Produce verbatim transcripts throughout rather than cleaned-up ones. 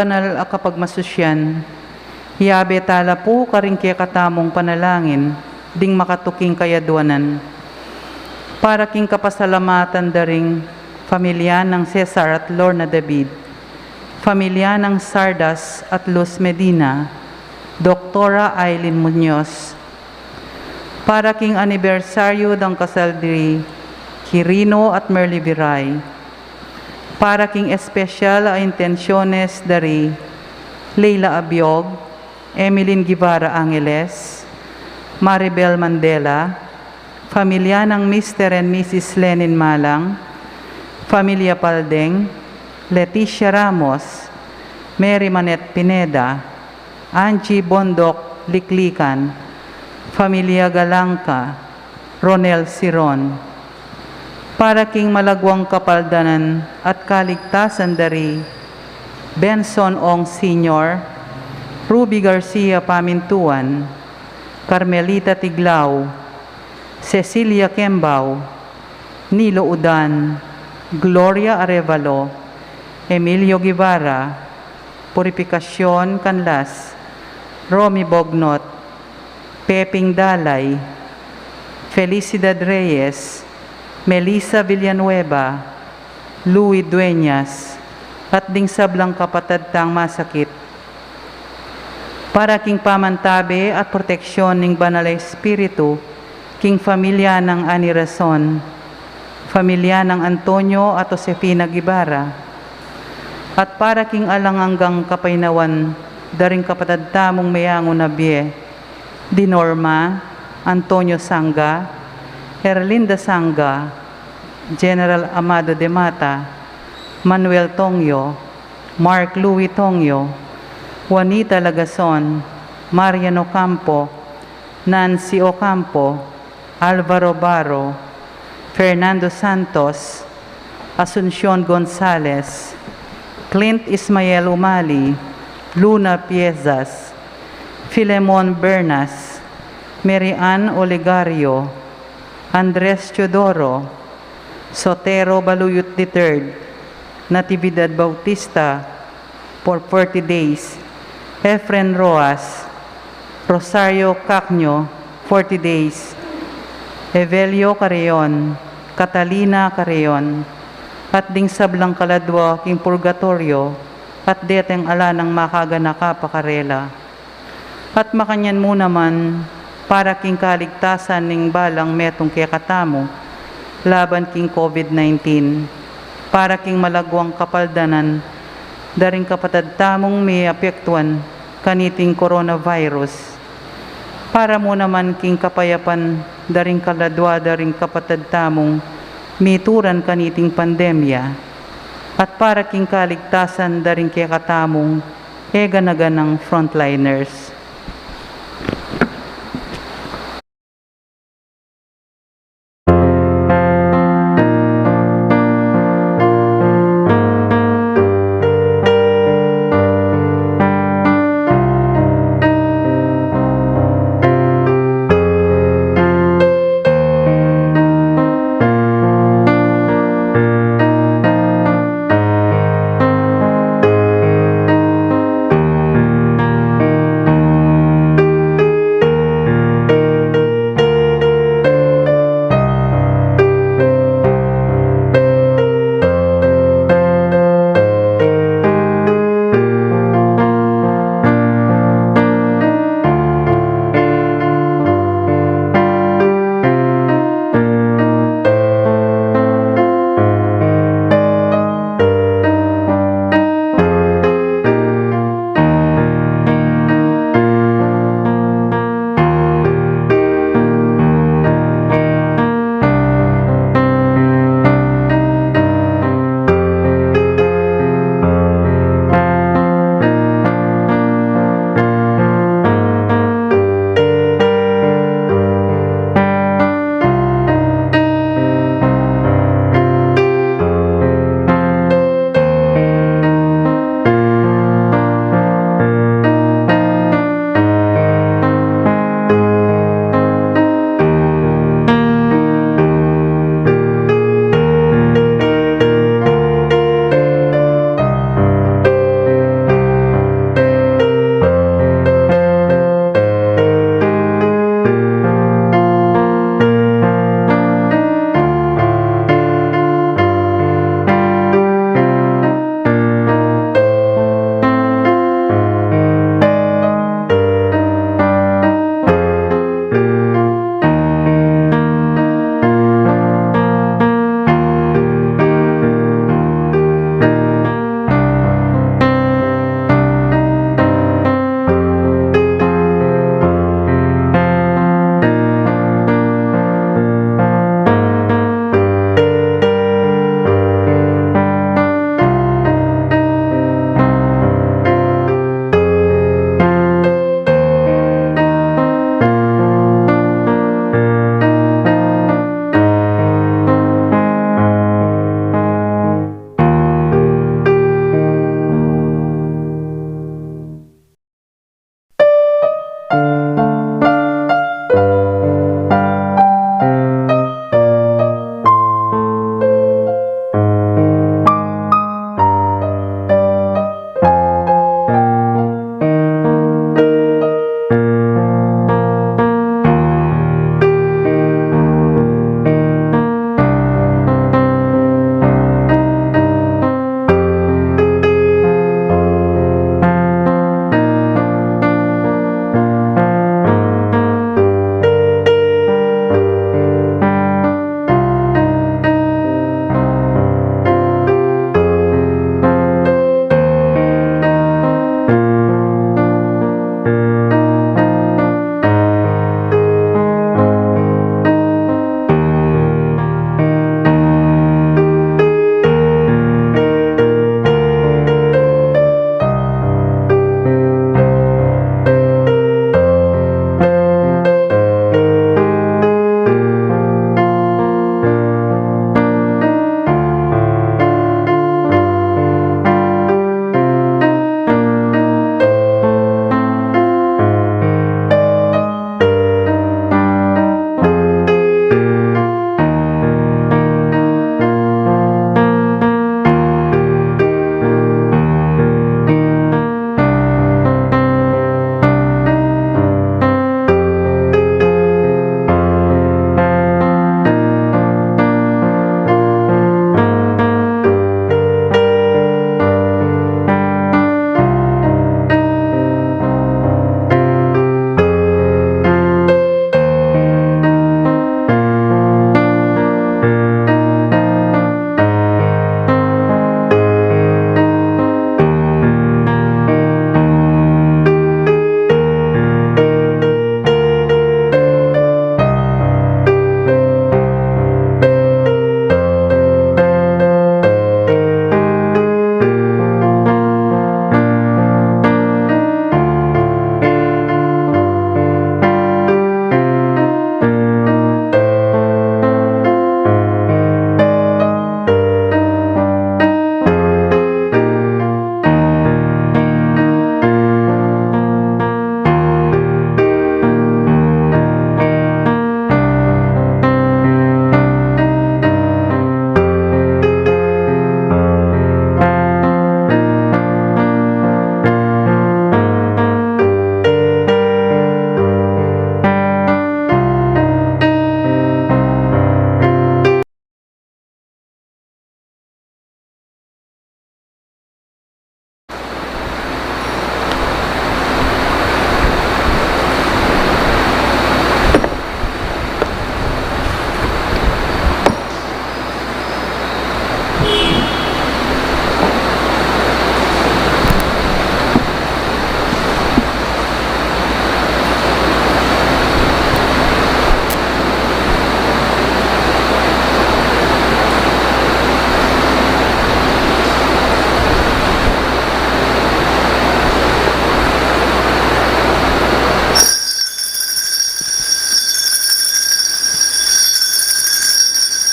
Banal a kapagmasusyan, yabe tala pu karing kekatamung panalangin ding makatuking kayadwanan. Para king kapasalamatan da ring familia nang Cesar at Lorna David, familia nang Sardas at Luz Medina, Doktora Aileen Muñoz. Para king anibersaryu dang kasal di Quirino at Merly Viray. Para king espesyal a intensyones da ri Leila Abiog, Emeline Guevara Angeles, Maribel Mandela, familia nang Mister and Missus Lenin Malang, familia Paldeng, Leticia Ramos, Mary Manette Pineda, Angie Bondoc Liklikan, familia Galangka, Ronel Siron. Para king malagwang kapaldanan at kaligtasan da ri Benson Ong Senior, Ruby Garcia Pamintuan, Carmelita Tiglao, Cecilia Kembao, Nilo Udan, Gloria Arevalo, Emilio Guevara, Purificacion Canlas, Romy Bognot, Peping Dalay, Felicidad Reyes, Melissa Villanueva, Louis Dueñas, at ding sablang kapatad tang masakit. Para king pamantabe at proteksyon ning Banal a Espiritu, king familia nang Ani Rason, familia nang Antonio at Josefina Guevara, at para king alang anggang kapaynawan da ring kapatad tamung meyangu na bie, di Norma, Antonio Sanga, Erlinda Sanga, General Amado de Mata, Manuel Tongyo, Mark Louis Tongyo, Juanita Lagason, Marian Ocampo, Nancy Ocampo, Alvaro Baro, Fernando Santos, Asuncion Gonzales, Clint Ismael Umali, Luna Piezas, Filemon Bernas, Mary Ann Olegario, Andres Teodoro, Sotero Baluyut the third, Natividad Bautista, for forty days, Efren Roas, Rosario Cacño, forty days, Evelio Carreon, Catalina Carreon, at ding sablang kaladwa king purgatoryo, at deteng ala nang makaganaka pa karela. At makanyan mu naman, para king kaligtasan ning balang metung kekatamu laban king COVID nineteen, para king malagwang kapaldanan da ring kapatad tamung meapektuan kaniting coronavirus, para mu naman king kapayapan da ring kaladwa da ring kapatad tamung mituran kaniting pandemya, at para king kaligtasan da ring kekatamung e gana-ganang frontliners.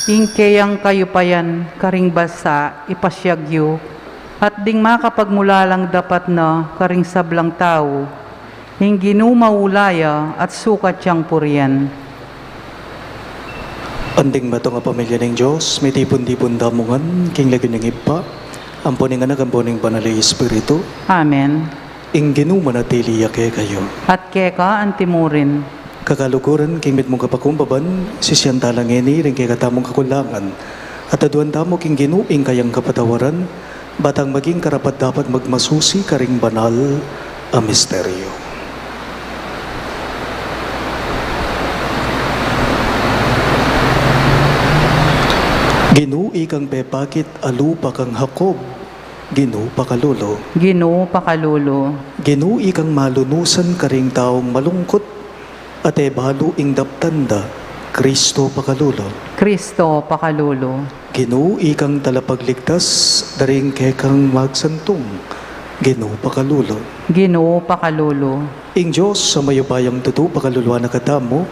Ing keyang kayupayan karing bansa ipasiag yu, at ding makapagmulalang dapat na karing sablang tau, ing Ginu maula ya at sukat yang purian. Anting metung a pamilya ning Dios, mitipun-tipun tamu ngan king lagyu ning Ibpa, ampo ning Anak, ampo ning Banal a Espiritu. Amen. Ing Ginu manatili ya kekayu. At keka antimurin. Kakaluguran king mitmung kapakumbaban, sisian tala ngeni ring kekatamung kakulangan, at aduan tamu king Ginu ing kayang kapatawaran, ba tang maging karapat-dapat magmasusi karing banal a misteryo. Ginu, ikang pepakit a lupa kang Jacob, Ginu pakalulu. Ginu pakalulu. Ginu, ikang malunusan karing taung malungkut, at e balu ing daptan da, Kristo pakalulu. Kristo pakalulu. Ginu, ikang talapagligtas da ring kekang magsantung, Ginu pakalulu. Ginu pakalulu. Ing Dios a mayupayang tutu pakaluluan na katamu,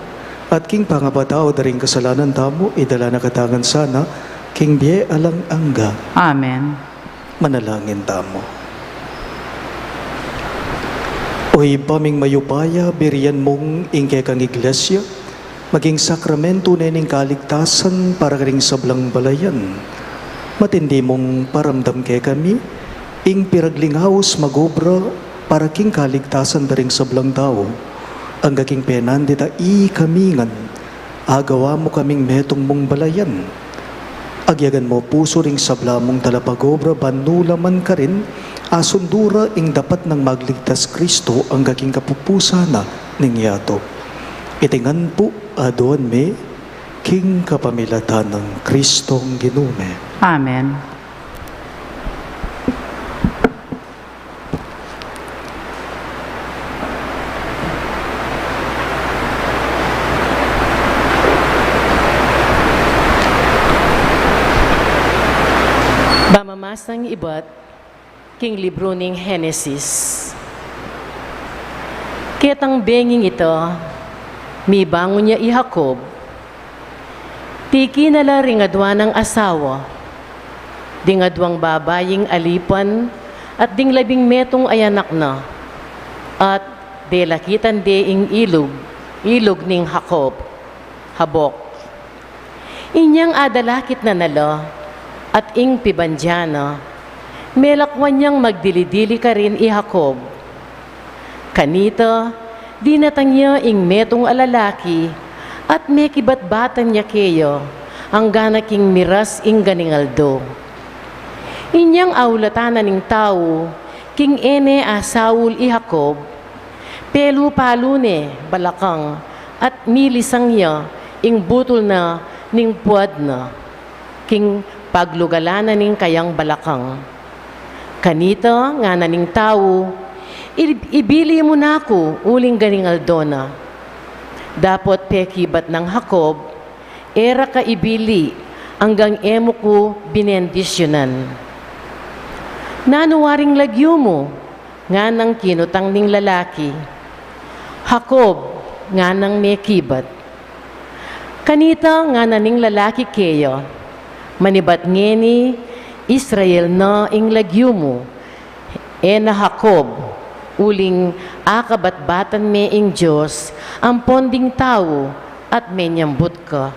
at king pangapatawad da ring kasalanan tamu, idala na katamu ngan sana king bie alang angga. Amen. Manalangin tamu. O Ibpa ming mayupaya, birian mung ing kekang Iglesia maging sakramento ne ning kaligtasan para karing sablang balayan. Matindi mung paramdam kekami ing piraglingaus magobra para king kaligtasan da ring sablang tau, angga king penandit a ikami ngan agawa mu kaming metung mung balayan. Agyagan mu pusu ring sabla mung talapagobra ban nu la man karin asundu ra ing dapat nang magligtas Kristo angga king kapupusan na ning yatu. Iti ngan pu aduan mi king kapamilatan nang Kristong Ginu mi. Amen. Pamamasang ibat king libru ning Henesis. Ketang benging ita, mibangun ya i Jacob. Tiki na la ring adua nang asawa, ding aduang babaying alipan, at ding labing metung a anak na, at delakitan de ing ilug, ilug ning Jacob, Jabok. Inyang adalakit na na la, at ing pibandian na, melakwan yang magdili-dili karin i Jacob. Kanita, dinatang ya ing metung a lalaki, at mekibat-batan ya keya, angga na king miras ing ganing aldo. Inyang aulatan na ning tau, king e ne asaul i Jacob, pelupalu ne balakang, at milisang ya ing butul na ning puad na, king paglugalan na ning kayang balakang. Kanita, ngana ning tau, "I-, ibili mu na ku uling ganing aldo na." Dapot pekibat nang Jacob, e ra ka ibili anggang e mu ku binendisyunan. "Nanu waring lagyu mu?" nganang kinutang ning lalaki. "Jacob," nganang mekibat. Kanita ngana ning lalaki keya, "Manibat ngeni, Israel na ing lagyu mu, e na Jacob, uling akabat-batan me ing Dios ampon ding tau at menyambut ka."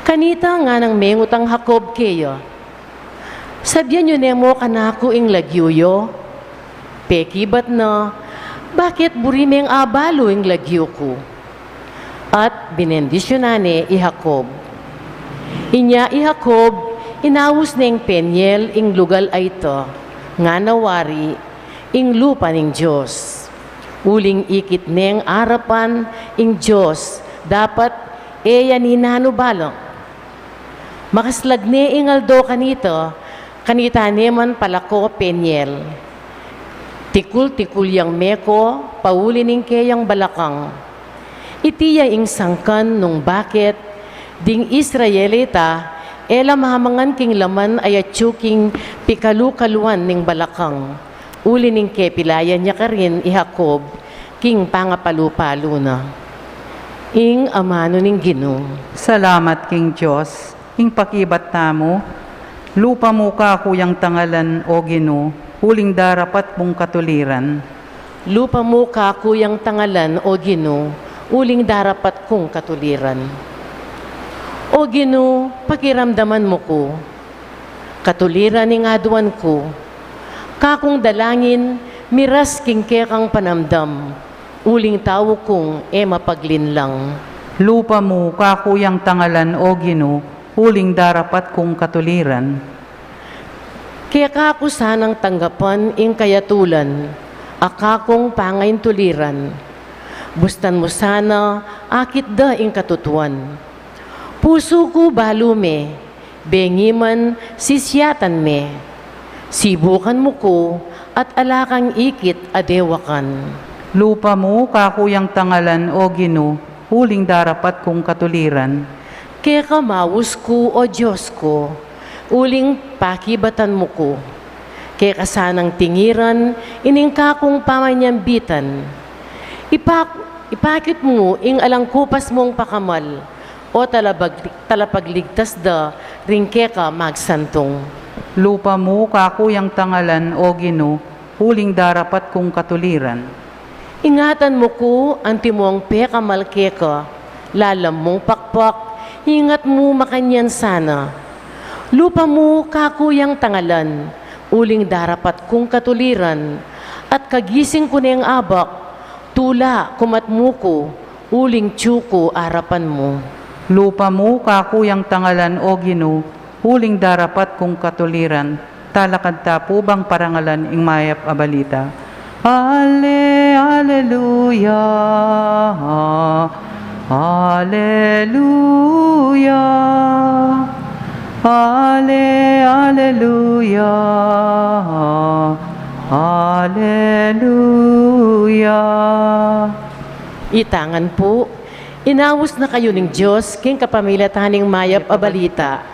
Kanita nganang mengutang Jacob keya, "Sabian yu ne mu kanaku ing lagyu yu?" Pekibat na, "Bakit buri meng abalu ing lagyu ku?" At binendisyunan ne i Jacob. Inya i Jacob inaus neng Peniel ing lugal a ita, ngana wari, "Ing lupa ning Dios." Uling ikit neng arapan ing Dios, dapot e ya ninanu balang. Makaslag ne ing aldo kanita, kanita ne man palako Peniel. Tikul-tikul yang meko pauli ning keyang balakang. Iti ya ing sangkan nung bakit ding Israelita e la mamangan king laman a yatsu king pikalu-kaluan ning balakang, uli ning kepilayan ya karin i Jacob king pangapalu-palu na. Ing amanu ning Ginu. Salamat king Dios. Ing pakibat tamu, lupa mu kaku yang tangalan, O Ginu, uling darapat mung katuliran. Lupa mu kaku yang tangalan, O Ginu, uling darapat kung katuliran. O Ginu, pakiramdaman mu ku, katuliran ing aduan ku. Kakung dalangin, miras king kekang panamdam, uling tau kung e mapaglinlang. Lupa mu kaku yang tangalan, O Ginu, uling darapat kung katuliran. Keka ku sanang tanggapan ing kayatulan, a kakung pangaintuliran. Bustan mu sana akit da ing katutuan. Pusu ku balu me, bengi man sisyatan me. Sibukan mu ku, at ala kang ikit a dewakan. Lupa mu kaku yang tangalan, O Ginu, uling darapat kung katuliran. Keka maus ku, O Dios ku, uling pakibatan mu ku. Keka sanang tingiran ining kakung pamanyambitan. Ipak-, ipakit mu ing alang kupas mung pakamal, o talabag-, talapagligtas da ring keka magsantung. Lupa mu kaku yang tangalan, O Ginu, uling darapat kung katuliran. Ingatan mu ku antimong pekamal keka, lalam mung pakpak, ingat mu makanyan sana. Lupa mu kaku yang tangalan, uling darapat kung katuliran, at kagising ku neng abak, tula kumat mu ku, uling tiyu ku arapan mu. Lupa mu kaku yang tangalan, O Ginu, uling darapat kung katuliran. Talakad ta pu bang parangalan ing mayap a balita. Ale, aleluya, aleluya, ale, aleluya, aleluya. Ita ngan pu, inaus na kayu ning Dios king kapamilatan ning mayap a balita,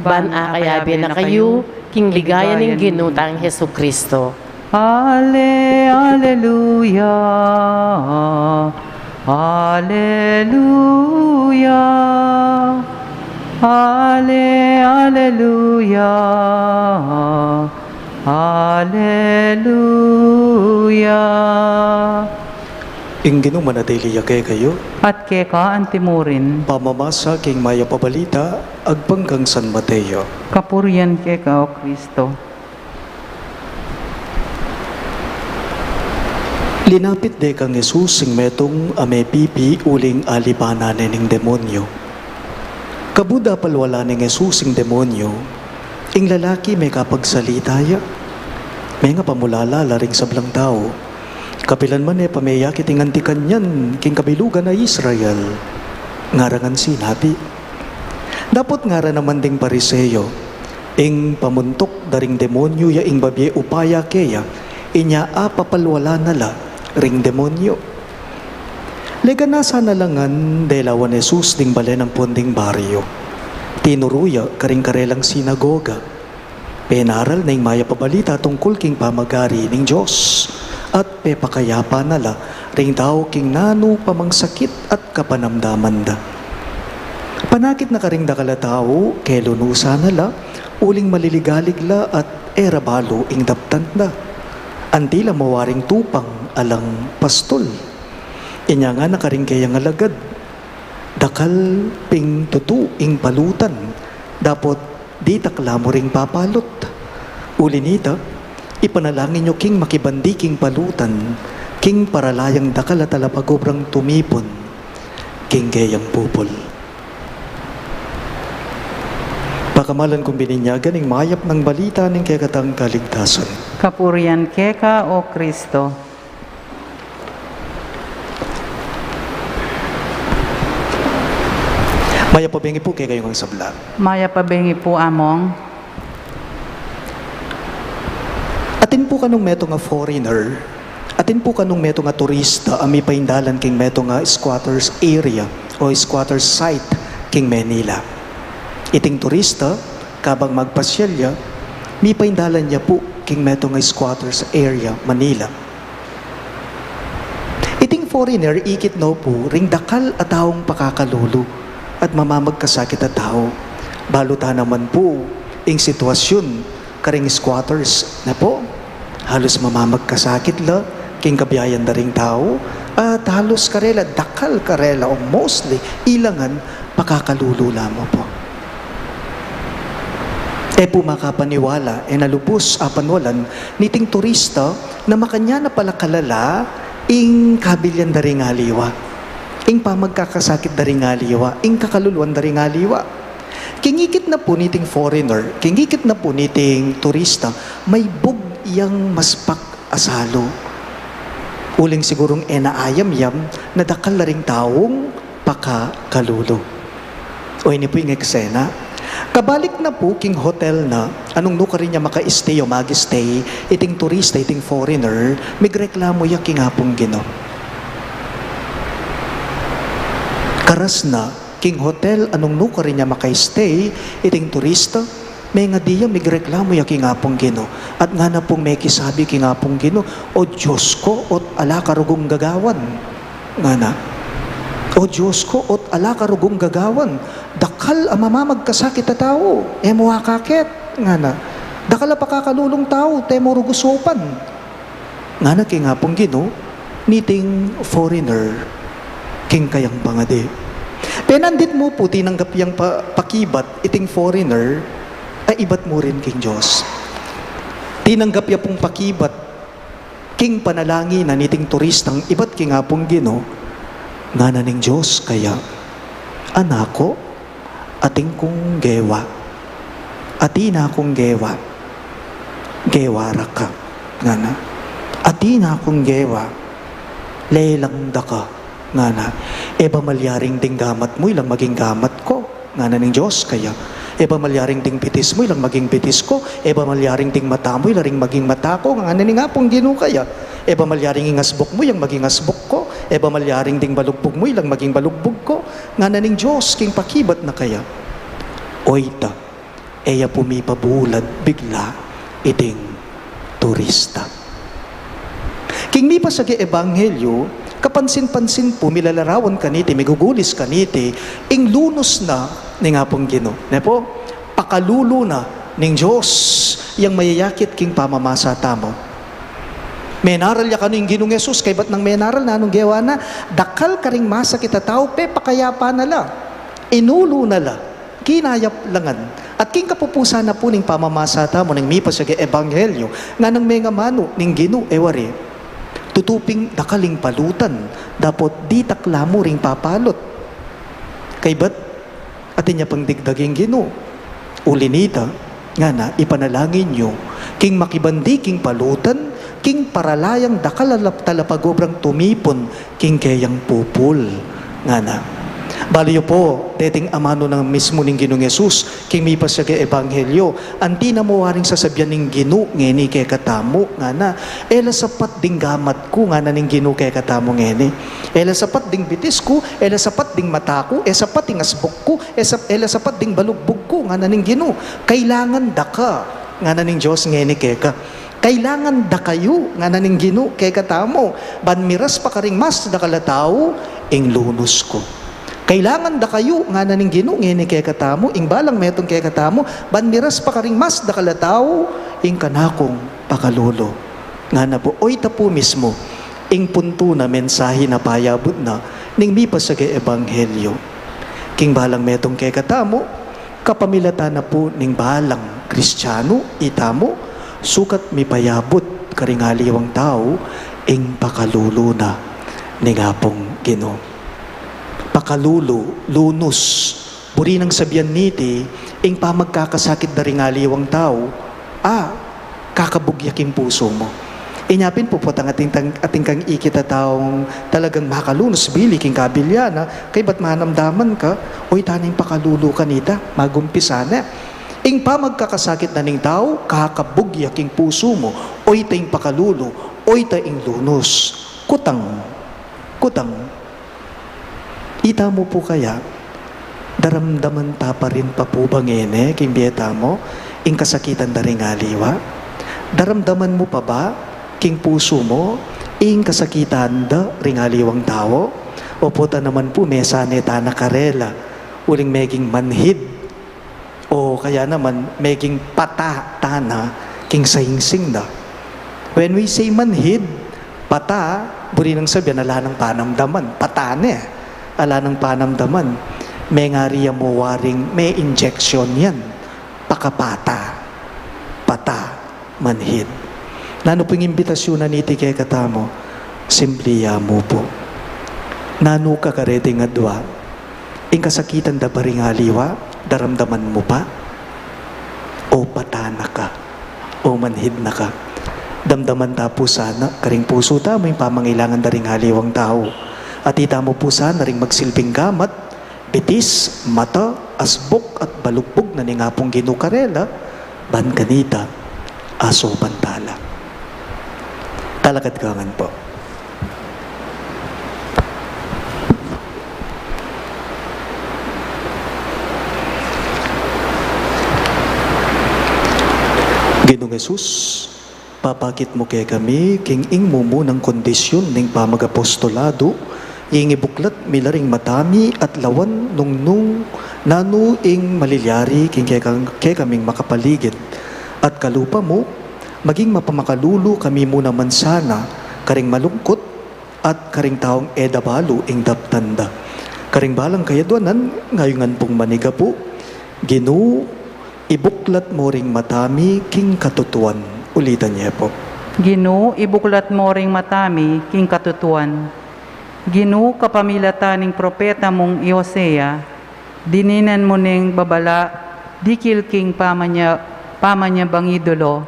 ban akayabe na kayu king ligaya ning Ginu tang Jesucristo. Ale, aleluya, aleluya, ale, aleluya, aleluya. Ing Ginu manatili ya kekayu. At keka antimurin. Pamamasa king mayap a balita agpang kang San Mateo. Kapurian keka, O Kristo. Linapit de kang Jesus ing metung a mepipi uling alipanan ne ning demonyu. Kabud apalwalan neng Jesus ing demonyu, ing lalaki mekapagsalita ya, mengapamulala la ring sablang tau. Kapilan man e pa meyakit ing anti kanyan king kabilugan a Israel, ngara ngan sinabi. Dapot ngara naman ding Pariseo, ing pamuntuk da ring demonyu ya ing babie upaya keya, inya apapalwalan na la ring demonyu. Leganasa na la ngan delawan Jesus ding balen ampon ding baryu. Tinuru ya karing karelang sinagoga. Penaral ne ing mayap a balita tungkul king pamagari ning Dios, at pepakayapan na la ring tau king nanu pa mang sakit at kapanamdaman da. Panakit na karing dakal a tau, kelunusan na la, uling maliligalig la at e ra balu ing daptan da. Anti la mawaring tupang alang pastul. Inya ngana karing keyang alagad, dakal pin tutu ing palutan, dapot ditak la mu ring papalut. Uli nita, ipanalangin yu king makibandi king palutan, king para la yang dakal a talapagobrang tumipun king keyang pupul. Pakamalan kung bininyagan ing mayap nang balita ning kekatang kaligtasan. Kapurian keka, O Kristo. Mayap a bengi pu kekayu ngan sabla. Mayap a bengi pu, Among. Atin pu kanung metung a foreigner, atin pu kanung metung a turista a mipaindalan king metung a squatters area o squatters site king Manila. Iting turista, kabang magpasyal ya, mipaindalan ya pu king metung a squatters area, Manila. Iting Foreigner, ikit no pu ring dakal a taung pakakalulu at mamamagkasakit a tau. Balu ta naman pu ing sitwasyun karing squatters, ne pu? Halus mamamagkasakit la king kabiayan da ring tau, at halus karela, dakal karela, o mostly, ilangan pakakalulu la mu pu. E pu makapaniwala, e na lubus apanwalan niting turista na makanyan na pala kalala ing kabilyan da ring aliwa, ing pamagkakasakit da ring aliwa, ing kakaluluan da ring aliwa. King ikit na pu niting foreigner, king ikit na pu niting turista, maibug yang maspak a salu. Uling sigurung e na ayam yam na dakal la ring taung pakakalulu. O ini pu ing eksena. Kabalik na pu king hotel na, nung nukarin ya maka-stay o mag-stay iting turista, iting foreigner, migreklamu ya king Apung Ginu. Karas na, king hotel nung nukarin ya maka-stay iting turista, mengadi ya, migreklamu ya king Apung Ginu. At ngana pung mekisabi king Apung Ginu, "O Dios ku, o't ala ka rugung gagawan," ngana. "O Dios ku, o't ala ka rugung gagawan. Dakal a mamamagkasakit a tau, e mu akakit," ngana. "Dakal a pakakalulung tau, 'te mu rugusupan," ngana king Apung Ginu niting foreigner king kayang pangadi. Penandit mu pu tinanggap yang pa-, pakibat iting foreigner, a ibat mu rin king Dios. Tinanggap ya pung pakibat king panalangin na niting turistang ibat king Apung Ginu, ngana ning Dios kaya, "Anak ku, atin kung gewa. Atin kung gewa. Gewa ra ka," ngana. "Atin kung gewa. Lelang da ka," ngana. "E ba malyaring ding gamat mu ilang maging gamat ku?" ngana ning Dios kaya. "E ba malyaring ding bitis mu ilang maging bitis ku? E ba malyaring ding mata mu ilang maging mata ku?" ngana ning Apung Ginu kaya. "E ba malyaring ing asbuk mu ilang maging asbuk ku? E ba malyaring ding balugbug mu ilang maging balugbug ku?" ngana ning Dios king pakibat na kaya. Oyta, e ya pu mipabulad bigla iting turista. King mipasyag a ebanghelyo, kapansin-pansin pu milalarawan kaniti, migugulis kaniti ing lunus na ning Apung Ginu. Ne pu? Pakalulu na ning Dios yang mayayakit king pamamasa tamu. Menaral ya kanu ing Ginung Jesus, kaybat nang menaral, nanung gewa na? Dakal karing masakit a tau, pepakayapa na la. Inulu na la. Kinayap la ngan. At king kapupusan na pu ning pamamasa tamu ning mipasyag a ebanghelyo, nganang mengamanu ning Ginu, e wari, tutu pin dakal ing palutan, dapot ditak la mu ring papalut. Kaybat, atin ya pang digdag ing Ginu. Uli nita, ngana, ipanalangin yu king makibandi king palutan, king para la yang dakal a lap-, talapagobrang tumipun king keyang pupul, ngana. Balu yu pu, deting amanu na mismu ning Ginung Jesus king mipasyag a ebanghelyo, anti na mu waring sasabian ning Ginu ngeni kekatamu, ngana. E la sapat ding gamat ku, ngana ning Ginu kekatamu ngeni. E la sapat ding bitis ku, e la sapat ding mata ku, e sapat ing asbuk ku, e sap-, e la sapat ding balugbug ku, ngana ning Ginu. Kailangan da ka, ngana ning Dios ngeni keka. Kailangan da kayu, ngana ning Ginu kekatamu, ban miras pa karing mas dakal a tau ing lunus ku. Kailangan da kayu, ngana ning Ginu ngeni kekatamu, ing balang metung kekatamu, ban miras pa karing mas dakal a tau ing kanakung pakalulu. Ngana pu, oyta pu mismu ing puntu na mensahe na payabut na ning mipasyag a ebanghelyo. King balang metung kekatamu, kapamilatan na pu ning balang Kristianu, itamu, sukat mipayabut karing aliwang tau ing pakalulu na ning Apung Ginu. Pakalulu, lunus, buri nang sabian niti, ing pamagkakasakit da ring aliwang tau, a, kakabug ya king pusu mu. Inya pin pu potang atin tang-, atin kang ikit a taung talagang makalunus bili king kabilyan na, kaybat manamdaman ka, oyta na ing pakalulu kanita, magumpisa na. Ing pamagkakasakit na ning tau, kakabug ya king pusu mu, oyta ing pakalulu, oyta ing lunus. Kutang, kutang. Itamu pu kaya, daramdaman ta pa rin pa pu ba ngeni king bie tamu ing kasakitan da ring aliwa? Daramdaman mu pa ba king pusu mu Ing kasakitan da ring aliwang tau, o pota naman pu mesane tana karela, uling meging manhid, o kaya naman meging pata tana king saingsing da. When we say manhid, pata, buri nang sabian ala nang panamdaman, pata ne, ala nang panamdaman, mengari ya mu waring me injection yan, pakapata, pata, manhid. Nanu pu ing imbitasyun na niti kekatamu? Simpli ya mu pu. Nanu ka kareting adwa? Ing kasakitan da ba ring aliwa, daramdaman mu pa? O pata na ka? O manhid na ka? Damdaman ta pu sana karing pusu tamu ing pamangailangan da ring aliwang tau. At itamu pu sana ring magsilbing gamat, bitis, mata, asbuk, at balugbug na ning Apung Ginu karela, ban kanita, asupan tala. Talakad ka ngan pu. Ginung Jesus, papakit mu kekami king ing mumunang kondisyun ning pamagapostoladu, ing ibuklat mi la ring mata mi at lawan nung nung nanu ing malilyari king kekang, kekaming makapaligid. At kalupa mu, maging mapamakalulu kami mu naman sana karing malungkut at karing taung e da balu ing daptan da. Karing balang kayadwanan, ngayungan pung manigapu, Ginu, ibuklat mo ring mata mi king katutuan. Ulitan ye pu. Ginu, ibuklat mo ring mata mi king katutuan. Ginu, kapamilatan ning propeta mung i Hosea, dininan mu neng babala dikil king pamanya-, pamanyabang idolo.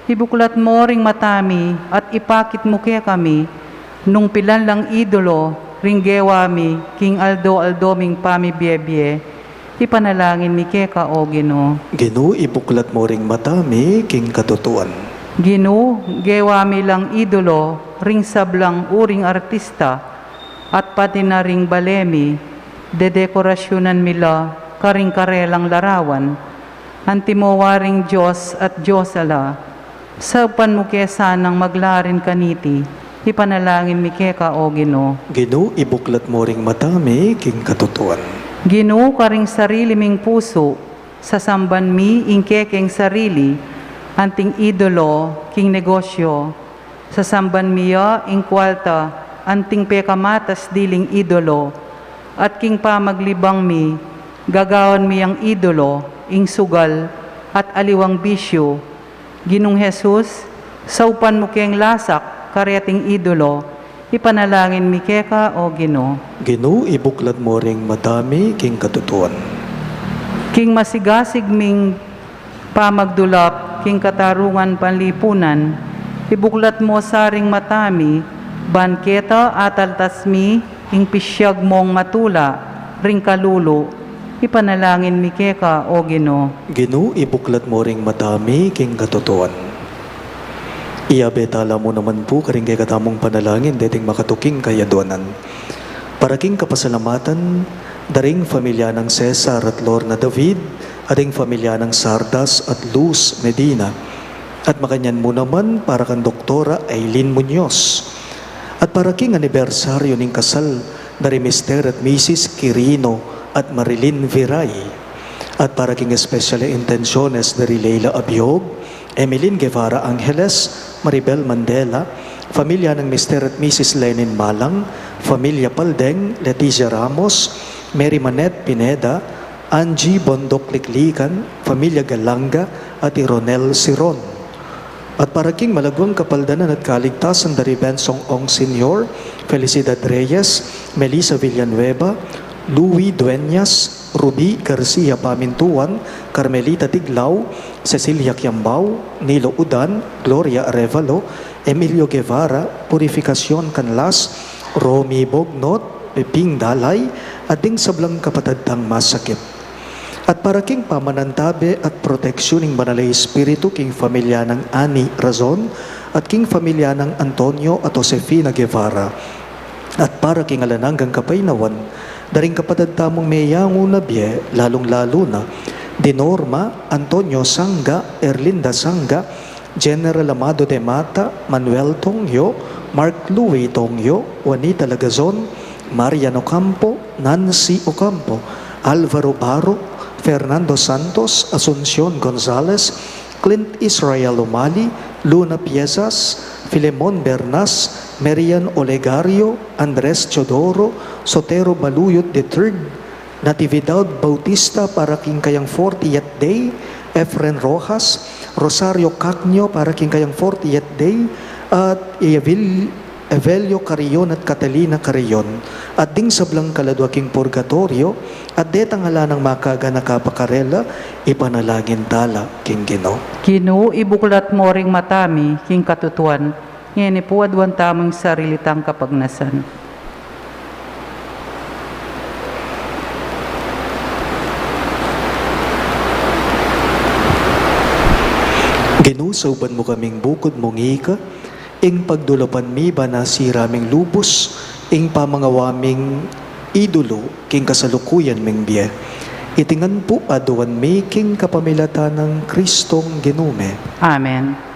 Ibuklat mo ring mata mi at ipakit mu kekami nung pilan lang idolo ring gewa mi king aldo-aldo ming pamibie-bie. Ipanalangin mi keka, O Ginu. Ginu, ibuklat mo ring mata mi king katutuan. Ginu, gewa mi lang idolo ring sablang uring artista at pati na ring bale mi, dedekorasyunan mi la karing karelang larawan, antimo waring Dios at Diosa la. Saupan mu ke sanang maglarin kaniti, ipanalangin mi keka, O Ginu. Ginu, ibuklat mo ring mata mi king katutuan. Ginu, karing sarili ming pusu, sasamban mi ing kekeng sarili anting idolo king negosyo, sasamban mi ya ing kualta anting pekamatas diling idolo, at king pamaglibang mi, gagawan mi yang idolo ing sugal at aliwang bisyu. Ginung Jesus, saupan mu keng lasak kareting idolo, ipanalangin mi keka, O Ginu. Ginu, ibuklat mo ring mata mi king katutuan. King masigasig ming pamagdulap king katarungan panlipunan, ibuklat mo sa ring mata mi, ban keta ataltas mi ing pisyag mong matula ring kalulu, ipanalangin mi keka, O Ginu. Ginu, ibuklat mo ring mata mi king katutuan. Iyabe tala mu naman pu karing kekatamung panalangin deting makatuking kayadwanan. Para king kapasalamatan da ring familia nang Cesar at Lorna David, at ing familia nang Sardas at Luz Medina. At makanyan mu naman para kang Doktora Aileen Muñoz. At para king anibersaryo ning kasal da ri Mister at Missus Quirino at Marilyn Viray. At para king espesyal a intensyones da ri Leila Abiog, Emeline Guevara Angeles, Maribel Mandela, familia nang Mister at Missus Lenin Malang, familia Paldeng, Leticia Ramos, Mary Manette Pineda, Angie Bondoc Liklikan, familia Galanga, at i Ronel Siron. At para king malagwang kapaldanan at kaligtasan da ri Bensong Ong Senior, Felicidad Reyes, Melissa Villanueva, Louis Dueñas, Ruby Garcia Pamintuan, Carmelita Tiglao, Cecilia Kiambao, Nilo Udan, Gloria Arevalo, Emilio Guevara, Purificacion Canlas, Romy Bognot, Peping Dalay, at ding sablang kapatad tang masakit. At para king pamanantabe at proteksyon ning Banal a Espiritu king familia nang Ani Razon, at king familia nang Antonio at Josefina Guevara. At para king alang anggang kapaynawan da ring kapatad tamung meyangu na bie, lalung-lalu na di Norma, Antonio Sanga, Erlinda Sanga, General Amado de Mata, Manuel Tongyo, Mark Louis Tongyo, Juanita Lagazon, Marian Ocampo, Nancy Ocampo, Alvaro Baro, Fernando Santos, Asuncion Gonzalez, Clint Israel Umali, Luna Piezas, Filemon Bernas, Marian Olegario, Andres Teodoro, Sotero Baluyot the third, Natividad Bautista para king kayang fortieth day, Efren Rojas, Rosario Cacnio para king kayang fortieth day, at Evil-, Evelio Carrion at Catalina Carrion, at ding sablang kaladua king purgatorio, at detang ala nang makaganaka pa karela, ipanalangin tala king Ginu. Ginu, ibuklat mu ring mata mi king katutuan, ngeni pu aduan tamu ing sarili tang kapagnasan. Ginu, sauban mu kaming bukud mung ika, ing pagdulapan mi ba nasira ming lubus, ing pamangawa ming idulu, king kasalukuyan ming bie. Iti ngan pu aduan mi king kapamilatan nang Kristong Ginu mi. Amen.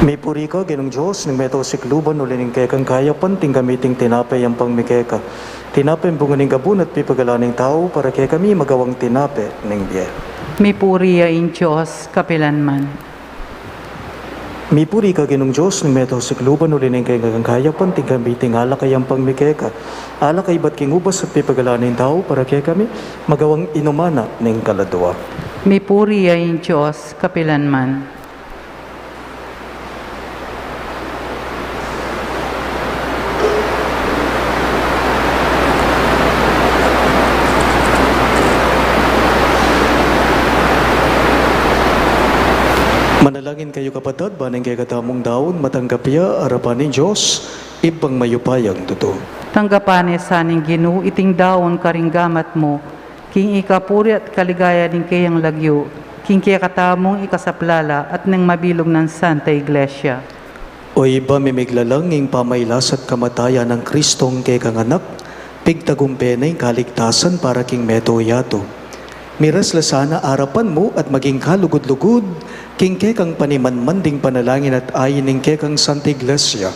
Mipuri ka, Ginung Dios ning meto sikluban, uli ning kekang kayapan, ating kami iting tinape yang pangmi keka. Tinape yang bunga ning gabun at pipagalan ning tau, para kekami magawang tinape ning bie. Mipuri ya ing Dios kapilan man. Mipuri ka, Ginung Dios ning meto sikluban, uli ning kekang kayapan, ating kami iting alak a yang pangmi keka. Alak a ibat king ubas at pipagalan ning tau, para kekami magawang inuman na ning kaladua. Mipuri ya ing Dios kapilan man. Manalangin kayu, kapatad, ban ing kekatamung daun matanggap ya arapan ning Dios, Ibpang mayupayang tutu. Tanggapan ne sa ning Ginu iting daun karing gamat mu, king ikapuri at kaligaya ning keyang lagyu, king kekatamung ikasaplala at ning mabilug nang Santa Iglesia. O Ibpa mi miglalang, ing pamailas at kamatayan nang Kristong kekang Anak, pigtagumpe na ing kaligtasan para king meto yatu. Miras la sana arapan mu at maging kalugud-lugud king kekang panimanman ding panalangin at ain ning kekang Santa Iglesia.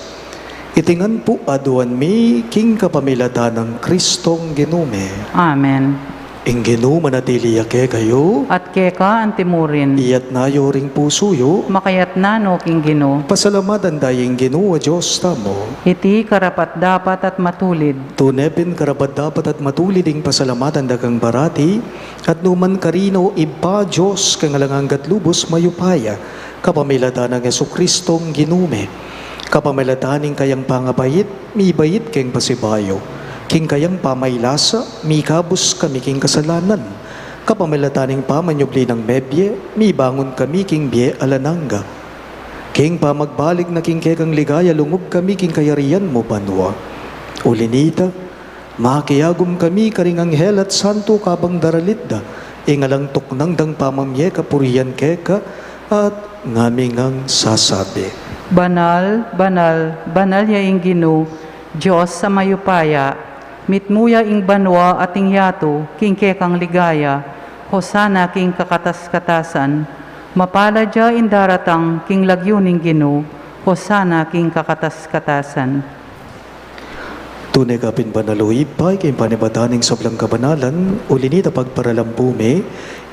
Iti ngan pu aduan mi king kapamilatan nang Kristong Ginu mi. Amen. Ing Ginu manatili ya kekayu. At keka antimurin. Iyatas yu ring pusu yu. Makayatas no king Ginu. Pasalamatan tamu ing Ginu a Dios tamu. Iti karapat-dapat at matulid. Tune pin karapat-dapat at matulid ing pasalamatan da kang parati, at nukarin man, o Ibpa, Dios kang alang angga at lubus mayupaya, kapamilatan nang Jesukristong Ginu mi. Kapamilatan ning kayang pangabait, mibait keng pasibayu. King kayang pamailasa, mikabus kami king kasalanan. Kapamilatan ning pamanyubli nang mebie, mibangun kami king bie alang angga. King pamagbalik na king kekang ligaya, lungub kami king kayarian mu banua. Uli na nita, makiagum kami karing anghel at santo kabang daralit da ing alang tuknang dang pamamie kapurian keka, at ngaming sasabi: Banal, banal, banal ya ing Ginu, Dios a mayupaya, mitmu ya ing banua at ing yatu king kekang ligaya, Hosana king kakatas-katasan, mapalad ya ing daratang king lagyu ning Ginu, Hosana king kakatas-katasan. Tune ka pin banal, o Ibpa, king panibatan ning sablang kabanalan, uli na nita pagparalampu mi,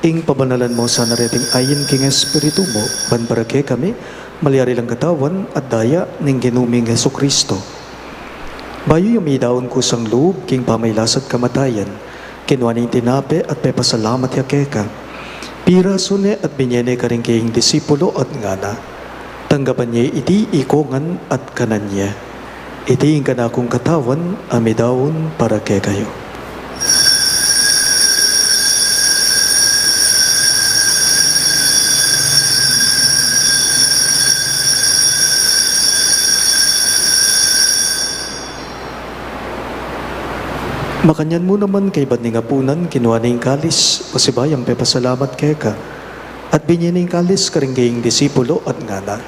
ing pabanalan mu sana reting ain king Espiritu mu, ban para kekami, malyari lang katawan at daya ning Ginu ming Jesukristo. Bayu ya midaun kusang lub king pamailas at kamatayan, Kinua ne ing tinape at pepasalamat ya keka, pirasu ne at binye ne karing keyang disipulu at ngana: Tanggapan ye iti ikongan at kanan ye. Iti ing kanakung katawan a midaun para kekayu. Makanyan mu naman kaybat ning apunan, kinua ne ing kalis, pasibayung pepasalamat keka, at binye ne ing kalis karing keyang disipulu at ngana: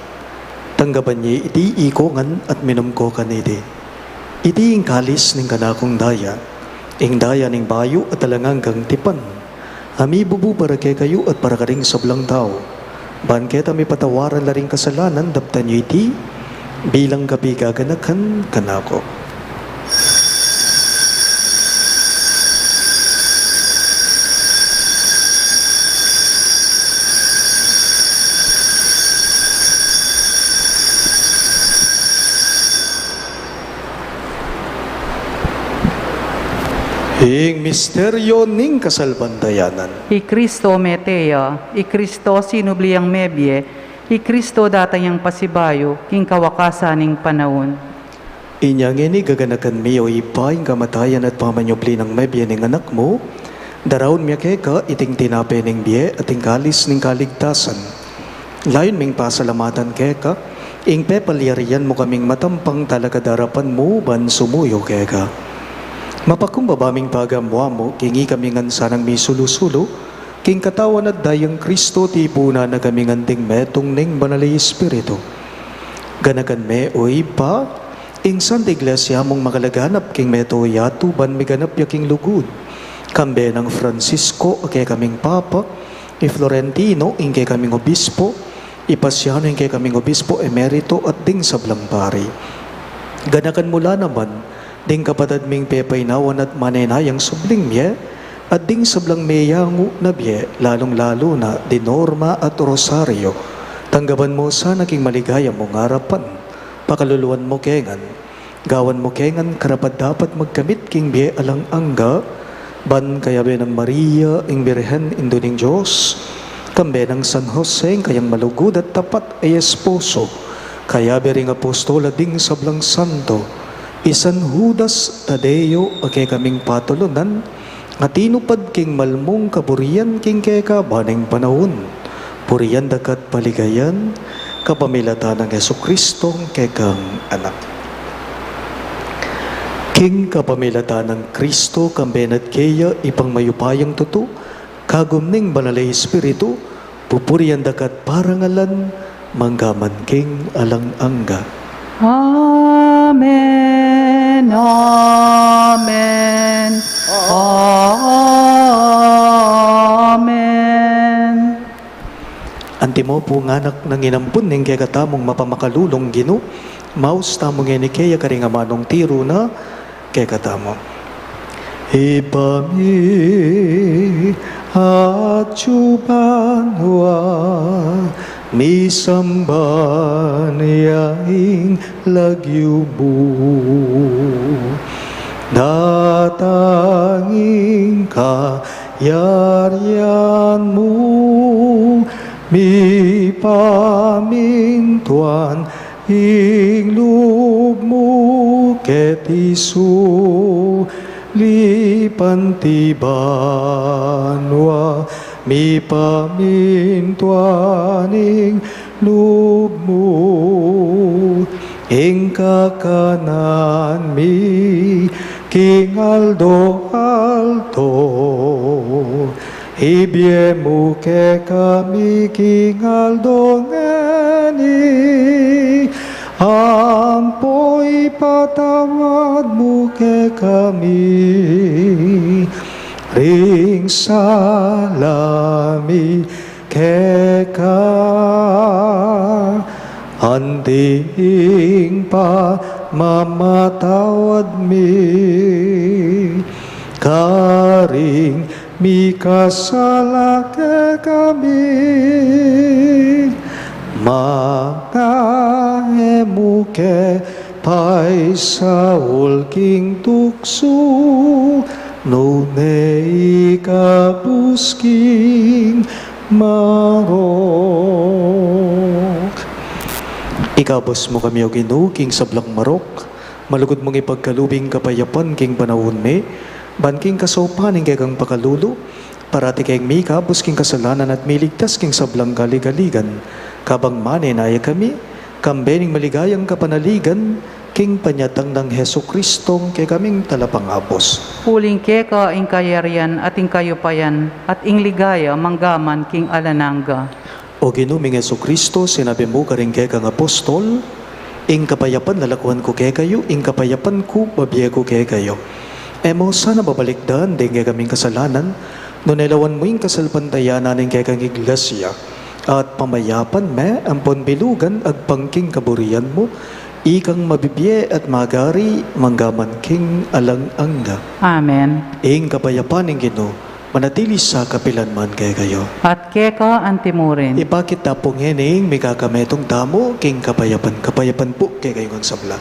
Tanggapan ye iti ikongan at minum ko kaniti. Iti ing kalis ning kanakung daya, ing daya ning bayu at alang anggang tipan, a mibubu para kekayu at para karing sablang tau, ban keta mipatawaran la ring kasalanan. Daptan yu iti bilang kapigaganakan kanaku. Ing misteryu ning kasalpantayanan. I Kristo mete ya, i Kristo sinubli yang mebie, i Kristo datang yang pasibayu king kawakasan ning panaun. Inya ngeni gaganakan mi, o Ibpa, ing kamatayan at pamanyubli nang mebie ning Anak mu, daraun mi keka iting tinape ning bie at ing kalis ning kaligtasan. Layun ming pasalamatan keka ing pepalyarian mu kaming matampang talakad arapan mu ban sumuyu keka. Mapakumbaba ming pagamu-amu king ikami ngan sanang misulu-sulu king katawan at dayang Kristo, tipunan na kami ngan ding metung ning Banal a Espiritu. Ganakan me, o Ibpa, ing Santa Iglesia mung makalaganap king meto yatu ban miganap ya king lugud. Kambe nang Francisco a kekaming Papa, i Florentino ing kekaming Obispo, i Pasiano ing kekaming Obispo Emerito at ding sablang pari. Ganakan mu la naman ding kapatad ming pepainawan at manenayang subling mie, at ding sablang meyangu na bie, lalung-lalu na di Norma at Rosario. Tanggapan mu sana king maligaya mung arapan. Pakaluluan mu ke ngan, gawan mu ke ngan karapat-dapat magkamit king bie alang angga, ban kayabe nang Maria ing Birhen, Indu ning Dios, kambe nang San Jose ing kayang malugud at tapat a esposo, kayabe ring apostol at ding sablang santo, i San Judas Tadeo a kekaming patulunan, a tinupad king malmung kaburian king keka ban ing panaun. Purian da ka at paligayan kapamilatan nang Jesucristo a kekang Anak. King kapamilatan nang Kristo, kambe na at keya, Ibpang mayupayang tutu, kagum ning Banal a Espiritu, pupurian da ka at parangalan mangga man king alang angga. Amen, amen, amen. Antimo pu, nganak nang inampun ning kekatamung mapamakalulung Ginu, maus tamu ngeni keya karing amanung tiru na kekatamu. Ibpa mi, atsu ka banua, misamban ya ing lagyu mu, datang ing kayarian mu, mipamintuan ing lub mu keti sulip anti banua, mipamintuan ing lub mu. Ing kakanan mi king aldo-aldo ibie mu kekami king aldo ngeni, ampo ipatawad mu kekami ring sala mi keka, anti ing pamamatawad mi karing mikasala kekami, manga e mu ke paisaul king tuksu, Nune ikabus king marok. Ikabus mu kami, O Ginu, king sablang marok. Malugud mung ipagkalub ing kapayapan king panaun mi, ban king kasaupan ning kekang pakalulu, parati keng mikabus king kasalanan at miligtas king sablang kaligaligan, kabang manenaya kami, kambe ning maligayang kapanaligan, king panyatang nang Jesucristong kekaming Talapangabus. Uling keka ing kayarian at ing kayupayan at ing ligaya manggaman king alang angga. O Ginu ming Jesucristo, sinabi mu karing kekang apostol, ing kapayapan lalakuan ku kekayu, ing kapayapan ku babie ku kekayu. E mu sana babalikdan ding kekaming kasalanan, nune lawan mu ing kasalpantayanan ning kekang iglesia, at pamayapan me ampon bilugan agpang king kaburian mu, ikang mabibie at magari manggaman king alang angga. Amen. Ing kapayapan ning Ginu manatili sa kapilan man kekayu. At keka antimurin. Ipakit ta pu ngening mikakametung tamu king kapayapan. Kapayapan pu kekayu ngan sabla.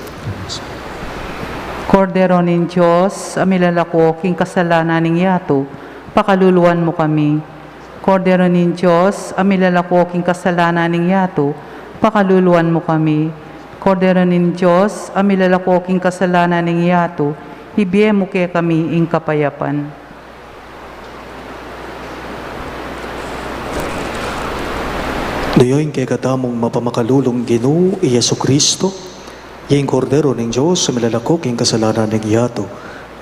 Kordero ning Dios, a milalako king kasalanan ning yatu, pakaluluan mu kami. Kordero ning Dios, a milalako king kasalanan ning yatu, pakaluluan mu kami. Kordero ning Dios, a milalako king kasalanan ning yatu, ibie mu kekami ing kapayapan. Dayun ing kekatamung mapamakalulung Ginu, i Jesucristo, ing Kordero ning Dios, a milalako king kasalanan ning yatu,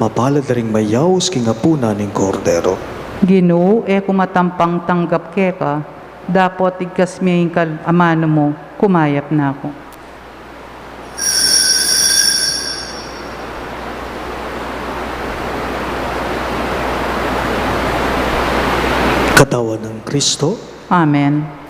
mapalad la ring mayaus king apunan ning Kordero. Ginu, e ku matampang tanggap keka, dapot igkas me ing kal-, amanu mu, kumayap na ku. Katawan nang Kristo. Amen.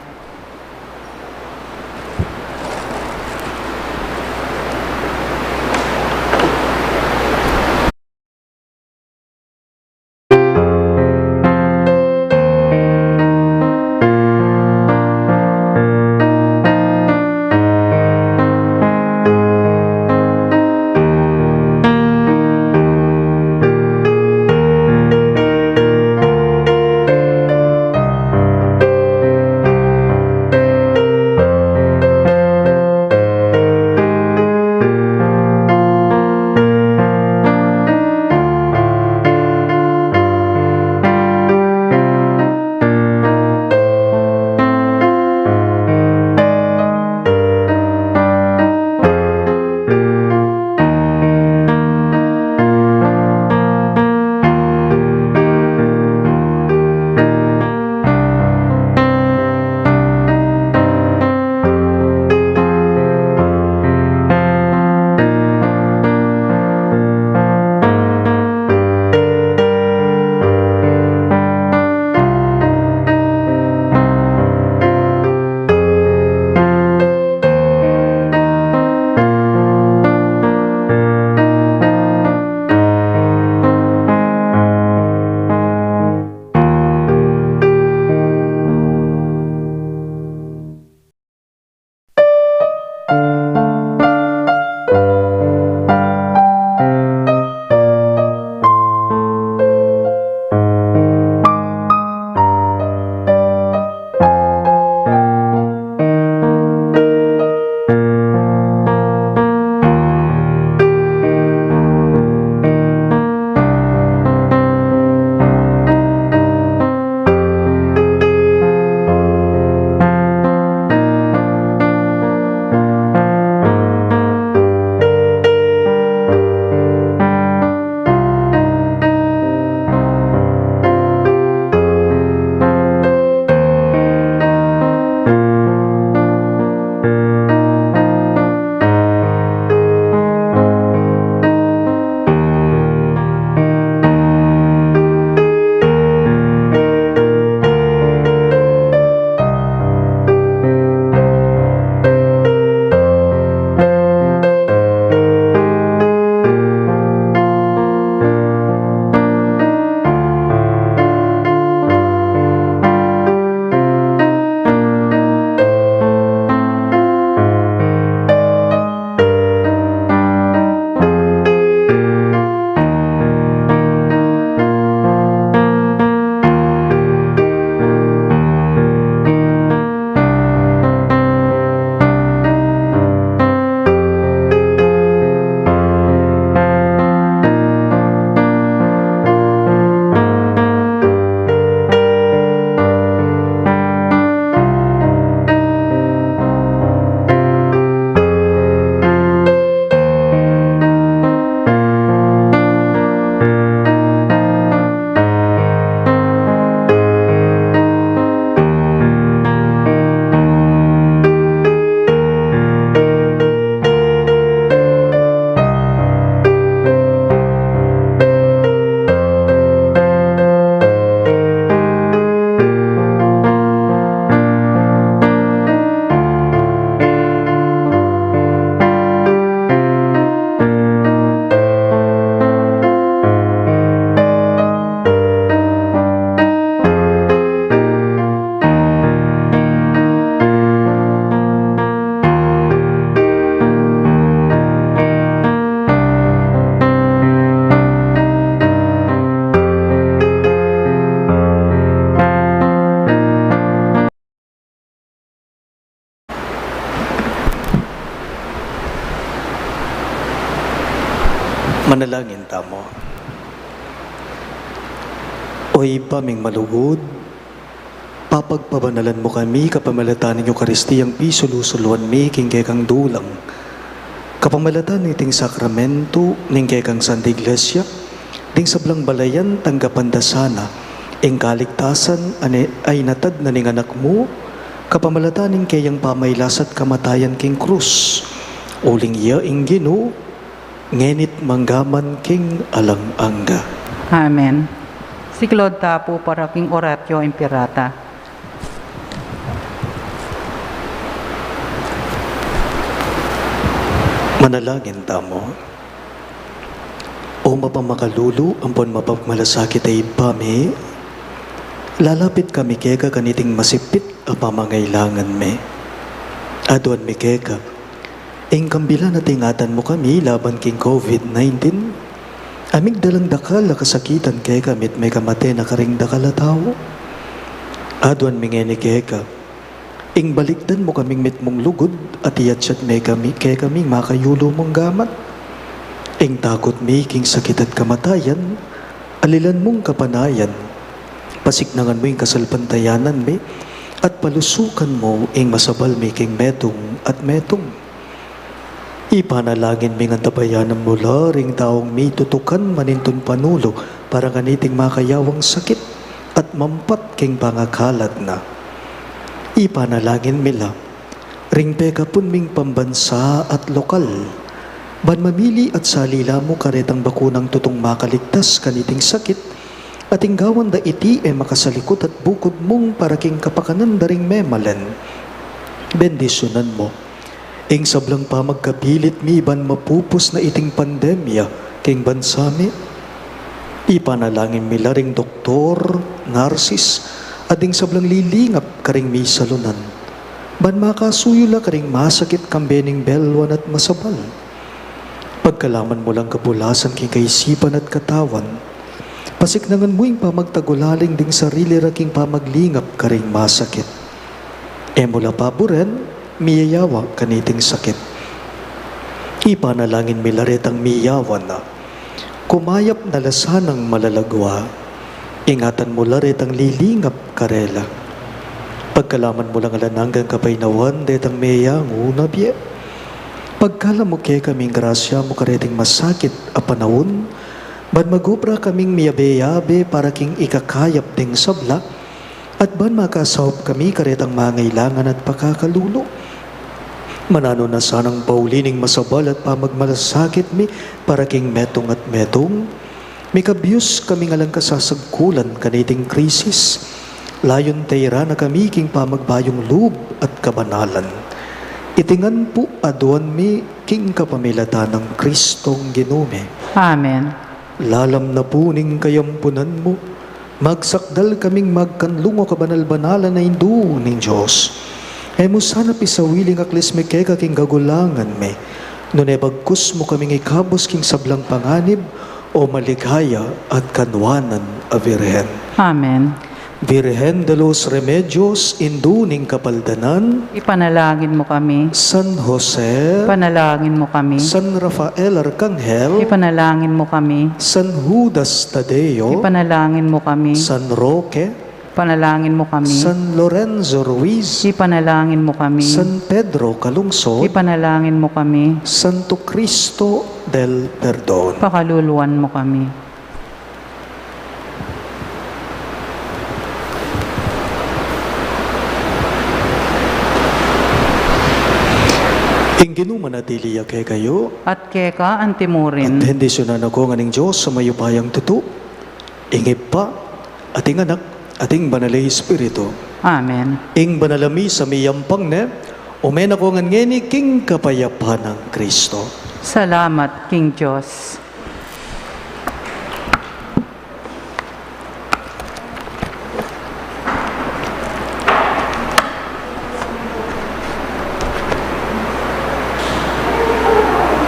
Manalangin tamu. O Ibpa ming malugud, papagpabanalan mu kami kapamilatan ning Eukaristiang pisulu-suluan mi king kekang dulang, kapamilatan niting sakramentu ning kekang Santa Iglesia, ding sablang balayan tanggapan da sana ing kaligtasan a inatad na ning Anak mu, kapamilatan ning keyang pamailas at kamatayan king krus. Uling iya ing Ginu, ngeni't manggaman king alang angga. Amen. Siklaud ta pu para king Oratio Imperata. Manalangin tamu. O mapamakalulu ampon mapagmalasakit a Ibpa mi, lalapit kami keka kaniting masipit a pamangailangan mi. Aduan mi keka, ing kambilan a ingatan mu kami laban king COVID nineteen, a migdalang dakal a kasakitan kekami at mekamate na karing dakal a tau. Aduan mi ngeni keka, ing balikdan mu kaming mitmung lugud at iyatyat me kami, kekami makayulu mung gamat. Ing takut mi king sakit at kamatayan, alilan mung kapanayan. Pasiknangan mu ing kasalpantayanan mi, at palusukan mu ing masabal mi king metung at metung. Ipanalangin mi ngan tabayanan mu la ring taung mitutukan manintun panulu para kaniting makayawang sakit at mampat king pangakalat na. Ipanalangin mi la ring pekapun ming pambansa at lokal, ban mamili at salila mu karetang bakunang tutung makaligtas kaniting sakit, at ing gawan da iti e makasalikut at bukud mung para king kapakanan da ring memalen. Bendisyunan mu ing sablang pamagkapilit mi ban mapupus na iting pandemya king bansa mi. Ipanalangin mi la ring doktor, narsis, at ding sablang lilingap karing misalunan, ban makasuyu la karing masakit kambe ning belwan at masabal. Pagkalaman mu lang kapulasan king kaisipan at katawan. Pasiknangan mu ing pamagtagulaling ding sarili ra king pamaglingap karing masakit. E mu la paburen miyayawa kaniting sakit. Ipanalangin mi la retang miyawa na, kumayap na la sanang malalagua. Ingatan mu la retang lilingap karela. Pagkalaman mu lang alang anggang kapaynawan detang meyangu na bie. Pagkalub mu kekami ing grasya mu kareting masakit a panaun, ban magobra kaming miyabe-yabe para king ikakayap ding sabla, at ban makasaup kami karetang mangailangan at pakakalulu. Mananu na sanang pauli ning masabal at pamagmalasakit mi para king metung at metung, mikabius kaming alang kasasagkulan kaniting krisis. Layun tairan na kami king pamagbayung lub at kabanalan. Iti ngan pu aduan mi king kapamilatan nang Kristong Ginu mi. Amen. Lalam na pu ning kayampunan mu, magsakdal kaming magkanlung, o kabanal-banalan a Indu ning Dios. E mu sana pisawili ing aklis mi keka king kagulangan mi, nune bagkus mu kaming ikabus king sablang panganib, o maligaya at kanwanan a Virgen. Amen. Virgen de los Remedios, Indu ning Kapaldanan. Ipanalangin mu kami. San Jose. Ipanalangin mu kami. San Rafael Arkanghel. Ipanalangin mu kami. San Judas Tadeo. Ipanalangin mu kami. San Roque. Ipanalangin mu kami. San Lorenzo Ruiz. Ipanalangin mu kami. San Pedro Calungsod. Ipanalangin mu kami. Santo Cristo del Perdon. Pakaluluan mu kami. Ing Ginu manatili ya kekayu. At keka antimurin. At bendisyunan na ko ngan ning Dios a mayupayang tutu, ing Ibpa, at ing Anak, at ing Banal a Espiritu. Amen. Ing banal a misa miyampang ne, ume na ko ngan ngeni king kapayapan nang Kristo. Salamat king Dios.